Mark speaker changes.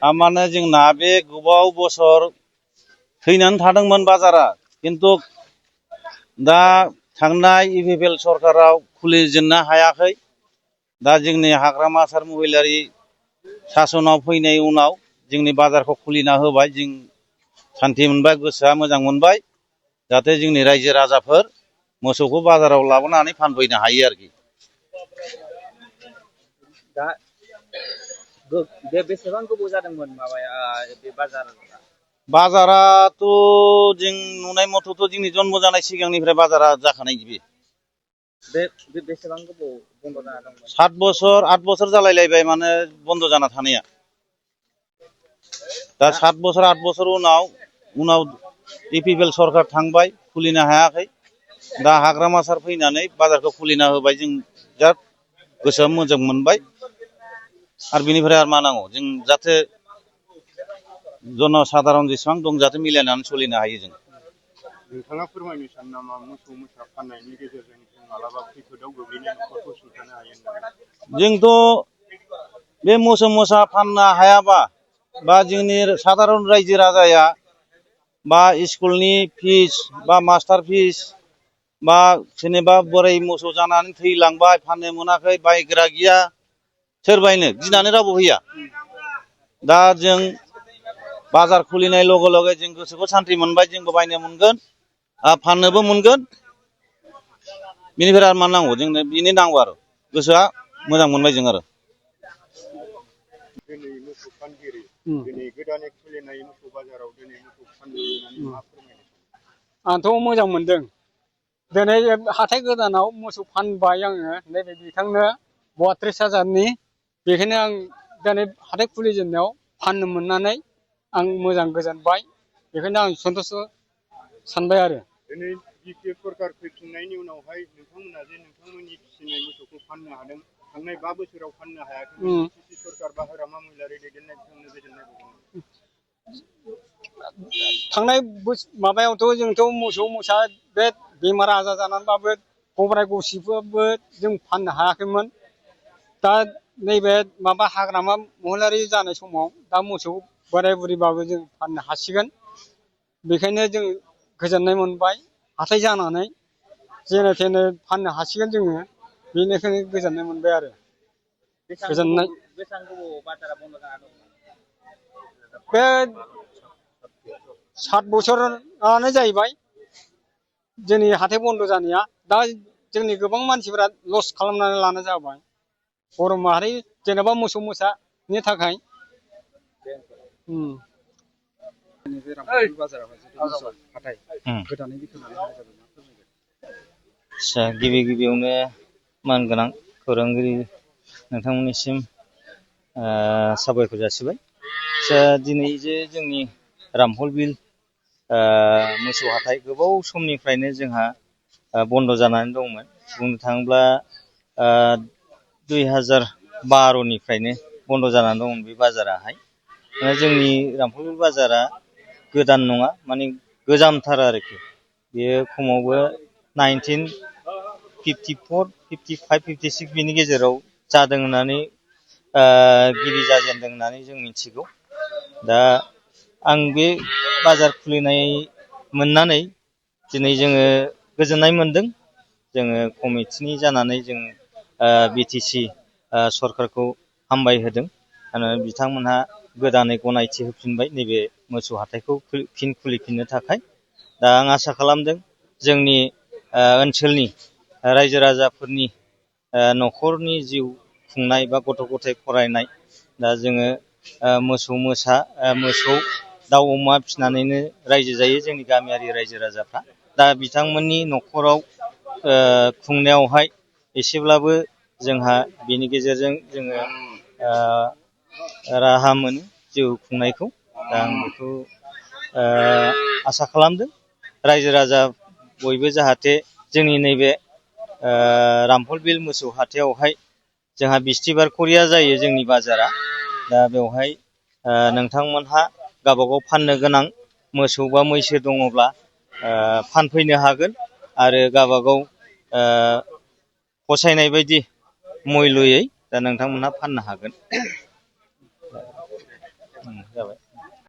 Speaker 1: माने जोंना बे गोबाव बोसोर थैनानै थादोंमोन बाजारा खिन्थु दा थांनाय इउपिपिएल सरकाराव खुलिजेननो हायाखै। दा जोंनि हाग्रामा सार महिलारि सासनाव फैनाय उनाव जोंनि बाजारखौ खुलिना होबाय। जों सान्थि मोनबाय, गोसोआ मोजां मोनबाय, जाहाथे जोंनि रायजो राजाफोर मोसौखौ बाजाराव लाबोनानै फानफैनो हायो आरोखि।
Speaker 2: दा बेसेबां गोबाव जादोंमोन माबाया बे
Speaker 1: बाजाराथ' जों नुनाय मथेथ' जोंनि जन्म जानाय सिगांनिफ्राय बाजारा जाखानाय गिबि।
Speaker 2: बे बेसेबां गोबाव बन्द जाना दंमोन?
Speaker 1: 7 बोसोर 8 बोसोर जालायलायबाय माने बन्द जाना थानाया। दा 7 बोसोर 8 बोसोर उनाव इउपिपिएल सरकार थांबाय, खुलिनो हायाखै। दा हाग्रामा सार फैनानै बाजारखौ खुलिना होबाय। जों बिराद गोसोआ मोजां मोनबाय आरो बिनिफ्राय आरो मा नांगौ। जों जाहाथे जनसाधारन जेसेबां दं जाहाथे मिलायनानै सोलिनो हायो। जों
Speaker 3: नोंथाङा फोरमायनो सानो नामा मोसौ मोसा फाननायनि गेजेरजों जों मालाबा खैफोदाव गोग्लैनाय न'खरखौ सुंथानो हायो होननानै?
Speaker 1: जोंथ' बे मोसौ मोसा फाननो हायाबा बा जोंनि साधारन रायजो राजाया बा स्कुलनि फिस बा मास्टार फिस बा सोरनिबा बोराय मोसौ जानानै थैलांबाय, फाननो मोनाखै, बायग्रा गैया, सोर बायनो गिनानै रावबो फैया। दा जों बाजार खुलिनाय लगे लगे जों गोसोखौ सान्थि मोनबाय, जोंबो बायनो मोनगोन, फाननोबो मोनगोन। बिनिफ्राय आरो मा नांगौ जोंनो, बिनि नांगौ आरो गोसोआ मोजां मोनबाय जों आरो।
Speaker 3: दिनै मोसौ फानगिरि, दिनै गोदानै खुलिनाय मोसौ बाजाराव दिनै मोसौ फाननो मोननानै मा फोरमायनो सानो?
Speaker 4: आंथ' मोजां मोनदों। दिनै हाथाय गोदानाव मोसौ फानबाय आङो नैबे बिथांनो 32,000नि। बेखायनो आं दिनै हाथाय खुलिजेननायाव फाननो मोननानै आं मोजां गोजोनबाय। बेखायनो आं सन्थुस्ट सानबाय आरो।
Speaker 3: दिनै बिपिएल सरकार फैफिननायनि उनावहाय नोंथांमोना जे नोंथांमोननि फिसिनाय मोसौखौ फाननो हादों, थांनाय 5 बोसोराव फाननो हायाखैमोन। बिटिसि सरकार बा हाग्रामा महिलारि दैदेननाय बिथांनो गोजोननाय बावो।
Speaker 4: थांनाय माबायावथ' जोंथ' मोसौ मोसा बे बेमार आजार जानानैबाबो गब्राय गसिबाबो जों फाननो हायाखैमोन। दा नैबे माबा हाग्रामा महिलारि जानाय समाव दा मोसौ बोराय बुरिबाबो जों फाननो हासिगोन। बेखायनो जों गोजोननाय मोनबाय। हाथाय जानानै जेने थेने फाननो हासिगोन जोङो, बेनिखायनो गोजोननाय मोनबाय आरो।
Speaker 2: बेसेबां गोबाव बाजारा बन्द जाना दंमोन?
Speaker 4: बे 7 बोसोरानो जाहैबाय जोंनि हाथाय बन्द जानाया। दा जोंनि गोबां मानसिफोरा लस खालामनानै लानाय जाबाय। बर' माहारि जेनेबा मोसौ मोसानि थाखाय।
Speaker 5: गिबि गिबियावनो मानगोनां खौरांगिरि नोंथांमोननिसिम साबायखर जासिबाय। दिनै जे जोंनि रामफल बिल मोसौ हाथाय गोबाव समनिफ्रायनो जोंहा बन्द जानानै दंमोन। बुंनो थाङोब्ला 2012निफ्रायनो बन्द जानानै दंमोन बे बाजाराहाय। जोंनि रामफल बिल बाजारा गोदान नङा, माने गोजामथार आरोखि। बेयो खमावबो 1954, 55, 56 बिनि गेजेराव जादों होननानै गिबि जाजेनदों होननानै जों मिथिगौ। दा आं बे बाजार खुलिनाय मोननानै दिनै जोङो गोजोननाय मोनदों। जोङो कमिटिनि जानानै जों बिटिसि सरकारखौ हामबाय होदों। बिथांमोनहा गोदानै गनायथि होफिनबाय नैबे मोसौ हाथायखौ फिन खुलिफिननो थाखाय। दा आं आसा खालामदों जोंनि ओनसोलनि रायजो राजाफोरनि न'खरनि जिउ खुंनाय बा गथ' गथाय फरायनाय, दा जोङो मोसौ दाउ अमा फिसिनानैनो रायजो जायो जोंनि गामियारि रायजो राजाफ्रा। दा बिथांमोननि न'खराव खुंनायावहाय एसेब्लाबो जोंहा बेनि गेजेरजों जोङो राहा मोनो जिउ खुंनायखौ। दा आं बेखौ आसा खालामदों रायजो राजा बयबो जाहाथे जोंनि नैबे रामफल बिल मोसौ हाथायावहाय जोंहा बिस्थिबार खरिया जायो जोंनि बाजारा। दा बेवहाय नोंथांमोनहा गावबागाव फाननो गोनां मोसौ बा मैसो दङब्ला फानफैनो हागोन आरो गावबागाव फसायनाय बायदि मुल्ययै दा नोंथांमोनहा फाननो हागोन। जाबाय।